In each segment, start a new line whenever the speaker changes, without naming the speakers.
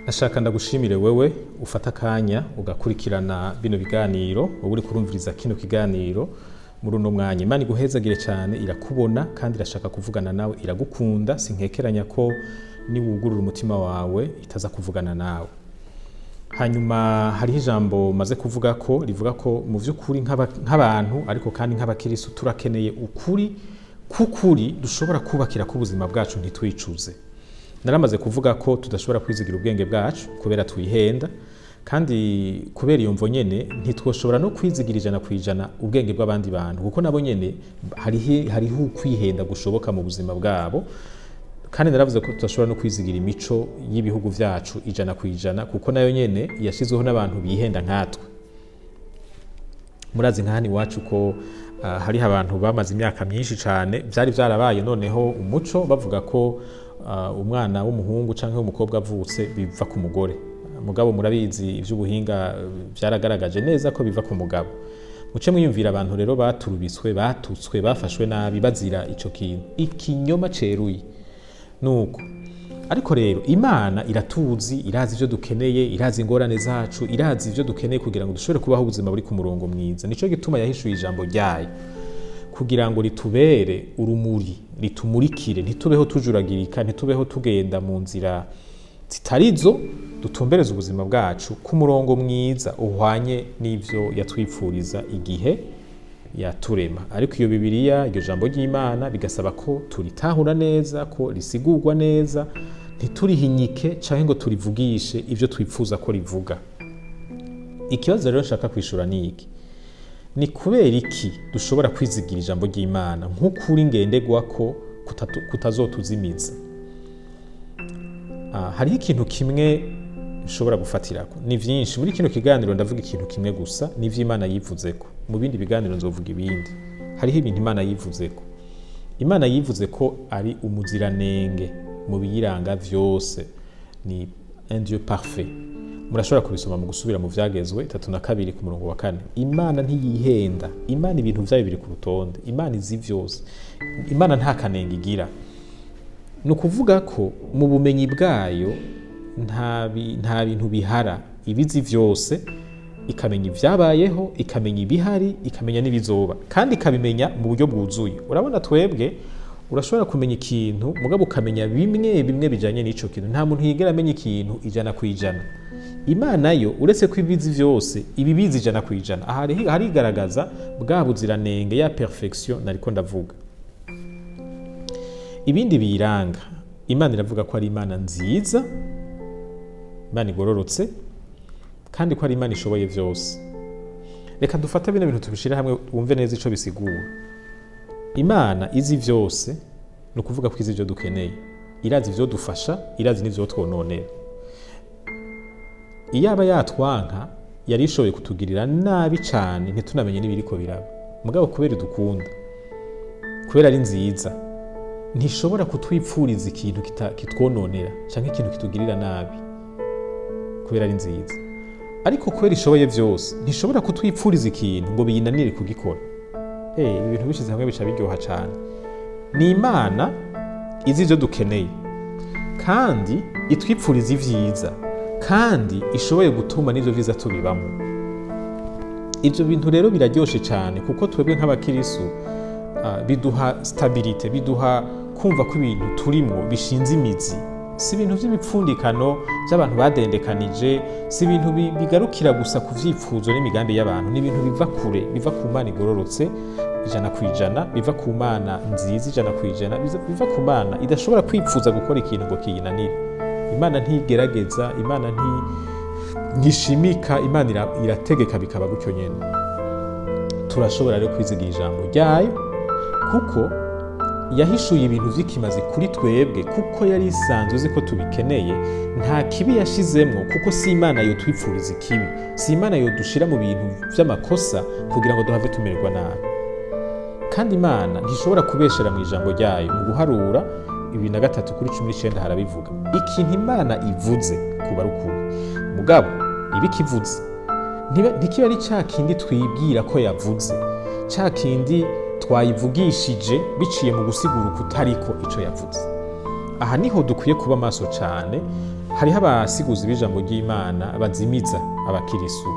Nashaka ndagushimire wewe ufata akanya ugakurikirana bino biganiro, wowe uri kurumviriza kino kiganiro muri uno mwanya. Imana iguhezagire cyane, irakubona kandi irashaka kuvugana nawe, iragukunda. Sinkekeranya ko niwugurura umutima wawe itaza kuvugana nawe. Hanyuma hariho ijambo maze kuvuga ko rivuga ko mu by'ukuri nk'abantu, ariko kandi nk'abakirisu, turakeneye ukuri k'ukuri dushobora kubakira ko ubuzima bwacu ntitwicuze. Naramaze kuvuga ko tudashobora kwizigira ubwenge bwacu kubera twihenda, kandi kubera iyo mvo nyene ntitwoshobora no kwizigira 100% ubwenge bw'abandi bantu, kuko nabo nyene hariho ukwihenda gushoboka mu buzima bwabo. Kandi naravuze ko tudashobora no kwizigira imico y'ibihugu vyacu 100%, kuko nayo nyene yashizweho n'abantu bihenda nkatwe. Murazi nka hano iwacu ko hariho abantu bamaze imyaka myinshi cane vyari vyarabaye noneho umuco bavuga ko umwana w'umuhungu canke w'umukobwa avutse biva ku mugore. Mugabo murabizi, ivy'ubuhinga vyaragaragaje neza ko biva ku mugabo. Muce mwiyumvira abantu rero baturubitswe, batutswe, bafashwe nabi bazira ico kintu, ikinyoma ceruye. Nuko ariko rero Imana iratuzi, irazi ivyo dukeneye, irazi ingorane zacu, irazi ivyo dukeneye kugira ngo dushobore kubaho ubuzima buri ku murongo mwiza. Nico gituma yahishuye ijambo ryayo kugira ngo ritubere urumuri, ritumurikire, ntitubeho tujuragirika, ntitubeho tugenda mu nzira zitarizo, dutumbereze ubuzima bwacu ku murongo mwiza uhwanye n'ivyo yatwipfuriza igihe yaturema. Ariko iyo Bibiliya, iryo jambo ry'Imana, bigasaba ko turitahura neza, ko risigurwa neza, ntiturihinyike canke ngo turivugishe ivyo twipfuza ko rivuga. Ikibazo rero nshaka kwishura ni iki: ni kubera iki dushobora kwizigira ijambo ry'Imana nk'ukuri ngenderwako kutazotuzimiza? Hariho ikintu kimwe nshobora gufatirako. Ni vyinshi. Muri kino kiganiro ndavuga ikintu kimwe gusa, n'ivyo Imana yivuzeko. Mu bindi biganiro nzovuga ibindi. Hariho ibintu Imana yivuzeko. Imana yivuze ko ari umuziranenge mu biyiranga vyose, ni un Dieu parfait. Murashobora kubisoma mu Gusubira mu Vyagezwe 32 ku murongo wa 4. Imana ntiyihenda, Imana ibintu vyayo biri ku rutonde, Imana izi vyose, Imana nta kanenge igira. Ni ukuvuga ko mu bumenyi bwayo nta bintu bihara, ibizi vyose, ikamenya ibyabayeho, ikamenya ibihari, ikamenya n'ibizoba, kandi ikabimenya mu buryo bwuzuye. Urabona, twebwe urashobora kumenya ikintu, mugabo ukamenya bimwe bimwe bijanye n'ico kintu. Nta muntu yigera amenya ikintu 100%. Imana yo, uretse ko ibizi vyose, ibibizi 100%. Aha harigaragaza bwa buziranenge, ya perfection nariko ndavuga. Ibindi biyiranga, Imana iravuga ko ari Imana nziza, Imana igororotse, kandi ko ari Imana ishoboye vyose. Reka dufate bino bintu tubishire hamwe, wumve neza ico bisigura. Imana izi vyose, ni ukuvuga ko izi ivyo dukeneye, irazi ivyo dufasha, irazi n'ivyo twononera. Iyaba yatwanka, yari ishoboye kutugirira nabi cane ntitunamenye n'ibiriko biraba. Mugabo kubera idukunda, kubera ari nziza, ntishobora kutwipfuriza ikintu kitwononera canke ikintu kitugirira nabi, kubera ari nziza. Ariko kubera ishoboye vyose, ntishobora kutwipfuriza ikintu ngo biyinanire kugikora. Ibi bintu bishize hamwe bica biryoha cane. Ni Imana izi ivyo dukeneye, kandi itwipfuriza ivyiza, kandi ishoboye gutuma n'ivyo vyiza tubibamo. Ivyo bintu rero biraryoshe cane, kuko twebwe nk'abakirisu biduha stabilité, biduha kumva ko ibintu turimo bishinze imizi. Si ibintu by'ibipfundikano by'abantu badendekanije, si ibintu bigarukira gusa ku vyifuzo n'imigambi y'abantu. Ni ibintu biva kure, biva ku Mana igororotse 100%, biva ku Mana nziza 100%, biva ku Mana idashobora kwipfuza gukora ikintu ngo kiyinanire. Imana ntigerageza, Imana ntishimika, Imana irategeka bikaba gutyo nyene. Turashobora rero kwizigira ijambo ryayo, kuko yahishuye ibintu vy'ikimazi kuri twebwe, kuko yari isanzwe izi ko tubikeneye. Nta kibi yashizemwo, kuko si Imana yotwipfuriza ikibi, si Imana yodushira mu bintu vy'amakosa kugira ngo duhave tumererwa nabi. Kandi Imana ntishobora kubeshera mu ijambo ryayo. Mu Guharura 23 kuri 19 harabivuga: ikintu Imana ivuze kuba ari ukuri. Mugabo ibikivuze ntikiba ari ca kindi twibwira ko yavuze, ca kindi twayivugishije biciye mu gusigura ukutariko ico yavuze. Aha niho dukwiye kuba maso cane. Hariho abasiguzi b'ijambo ry'Imana bazimiza abakirisu,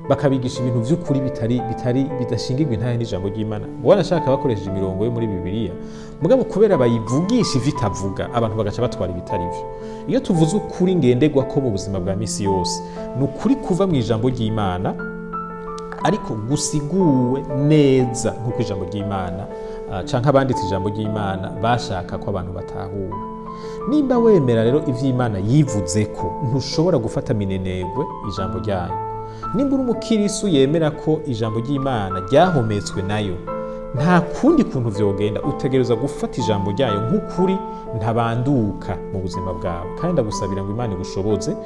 bakabigisha ibintu vy'ukuri bitari bidashingirwa intahe n'ijambo ry'Imana. Wanashaka bakoresheje imirongo yo muri Bibiliya, mugabo kubera bayivugisha ivyo itavuga, abantu bagaca batwara ibitari vyo. Iyo tuvuze ukuri ngenderwa ko mu buzima bwa misi yose, ni ukuri kuva mu ijambo ry'Imana, ariko gusiguwe neza nk'uko ijambo ry'Imana canke abanditse ijambo ry'Imana bashaka ko abantu batahura. Nimba wemera rero ivy'Imana yivuze ko, ntushobora gufata minenegwe ijambo ryayo. Nimba uri umukirisu yemera ko ijambo ry'Imana ryahumetswe nayo, nta kundi kuntu vyogenda, utegerezwa gufata ijambo ryayo nk'ukuri ntabanduka mu buzima bwawe. Kandi ndagusabira ngo Imana igushoboze.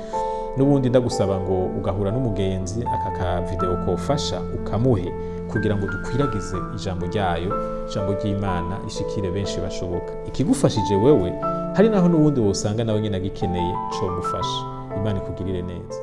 N'ubundi ndagusaba ngo ugahura n'umugenzi aka ka video kofasha, ukamuhe kugira ngo dukwiragize ijambo ryayo, ijambo ry'Imana rishikire benshi bashoboka. Ikigufashije wewe, hari naho n'ubundi wosanga nawe nyine agikeneye comufasha. Imana ikugirire neza.